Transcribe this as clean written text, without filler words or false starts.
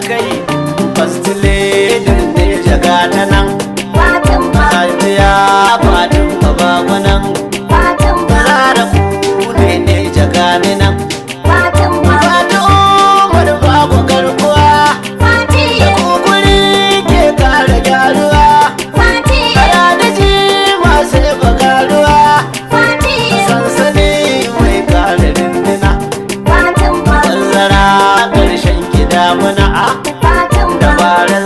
da kai. First Lady ne jaga ta nan. Fatima. Hajiya Fatima Bago nan. Fatima. Zara ku ne ne jaga ni nan. Fatima. Fati Umar Bago garkuwa. Fati. Da kukuri ke kara gyaruwa. Fati. Kara da ji masu bagaruwa. Fati. Sansani mai kare rinduna. Fatima. Wanzara ƙarshen gida muna a. Fatima. Dabara.